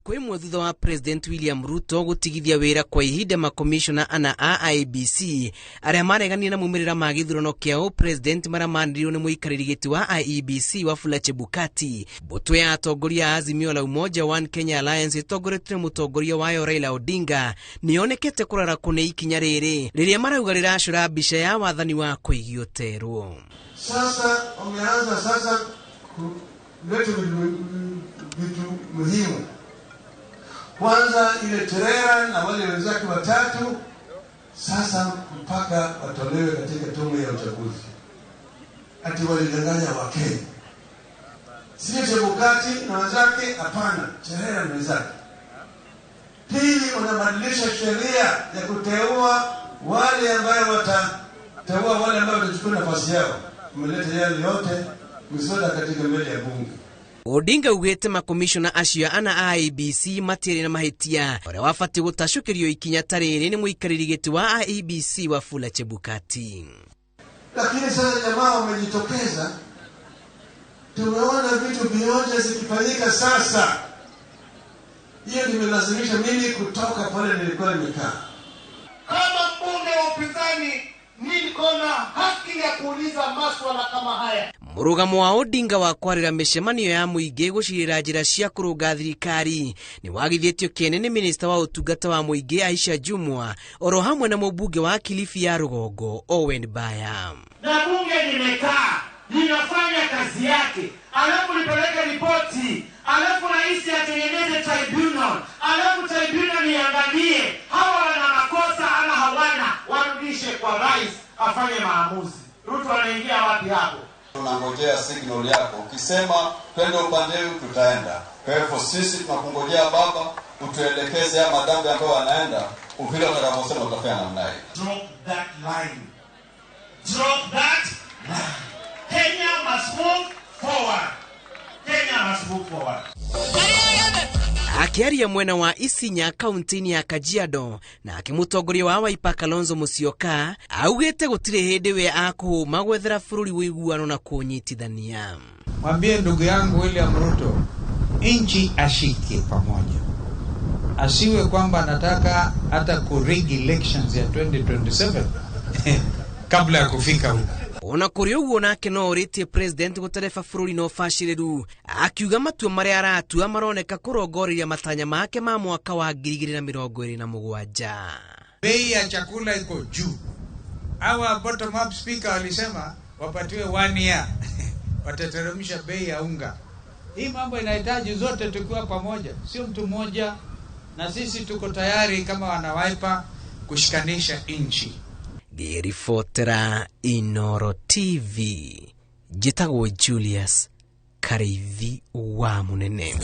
Thikũ ĩmwe thutha wa President William Ruto gũtigithia wĩra kwa ihinda makomishona ana a IEBC arĩa mareganire na maumĩrĩra ma gĩthurano kĩa ũpresident marĩa manĩrĩirwo nĩ mũikarĩri gĩtĩ wa IEBC Wafula Chebukati. Mbũtũ ya atongoria a Azimio la Umoja One Kenya Alliance ĩtongoretio nĩ mũtongoria wayo Raila Odinga nĩyonekete kũrarakwo nĩ ikinya rĩrĩ rĩrĩa marauga rĩracũra mbica ya wathani wa kũigio terwo. Sasa wameanza sasa kuleta vitu muhimu. Kwanza ile Cherera na wale wenzake watatu sasa mpaka watolewe katika tume ya uchaguzi, ati walidanganya Wakenya. Sio Chebukati na wenzake, hapana, Cherera na wenzake. Pili, wanabadilisha sheria ya kuteua wale ambayo watateua wale ambao watachukua nafasi yao. Mmeleta yale yote miswada katika mbele ya bunge. Odinga ugĩte makomishona acio ana a IEBC matiarĩ na mahĩtia ũrĩa wabatiĩ gũtacũkĩrio ikinya ta rĩrĩ nĩ mũikarĩri gĩtĩ wa IEBC Wafula Chebukati. Lakini sasa jamaa wamejitokeza, tumeona vitu vionja zikifanyika sasa. Hiyo nimelazimisha mimi kutoka pale nilikuwa nimekaa. Kama mbunge wa upinzani niko na haki ya kuuliza maswala kama haya. Mũrũgamo wa Odinga wa kwarĩra mĩcemanio ya mũingĩ gũcirĩra njĩra cia kũrũnga thirikari nĩ wagithĩtio kĩene nĩ minista wa ũtungata wa mũingĩ Aisha Jumwa oro hamwe na mũmbunge wa Kilifi ya rũgongo Owen Baya. Na bunge limekaa linafanya kazi yake, alafu lipeleke ripoti, alafu rais atengeneze tribunal, alafu tribunal iangalie hawa wana makosa ama hawana, warudishe kwa rais afanye maamuzi. Ruto anaingia wapi hapo? Tunangojea signal yako, ukisema twende upande huu tutaenda. Kwa hivyo sisi tunakungojea baba, utuelekeze ama madhambi ambayo wanaenda, vile utakavyosema tutafanya namna hiyo. Drop that line. Drop that line. Kenya must move forward. Kenya must move forward. Akĩaria mwena wa Isinya kaunti-inĩ ya Kajiado na akĩmũtongoria wa Wiper Kalonzo Musyoka augĩte gũtirĩ hĩndĩ we akũhũma gwethera bũrũri ũiguano na kũnyitithania. Mwambie ndugu yangu William Ruto, nchi ashike pamoja, asiwe kwamba anataka hata kurig elections ya 2027 kabla ya kufika huko. Ona kũrĩ ũguo nake no ũrĩtie president gũtereba bũrũri na ũbacĩrĩru, akiuga matua marĩa aratua maroneka kũrongoreria matanya make ma mwaka wa 2027. Bei ya chakula iko juu. Hawa bottom up speaker walisema wapatiwe 1 year watateremsha bei ya unga. Hii mambo inahitaji zote tukiwa pamoja, sio mtu mmoja, na sisi tuko tayari kama wana Wiper kushikanisha nchi. Ngĩribotera Inooro TV, njĩtagwo Julius Karĩithi wa Mũnene.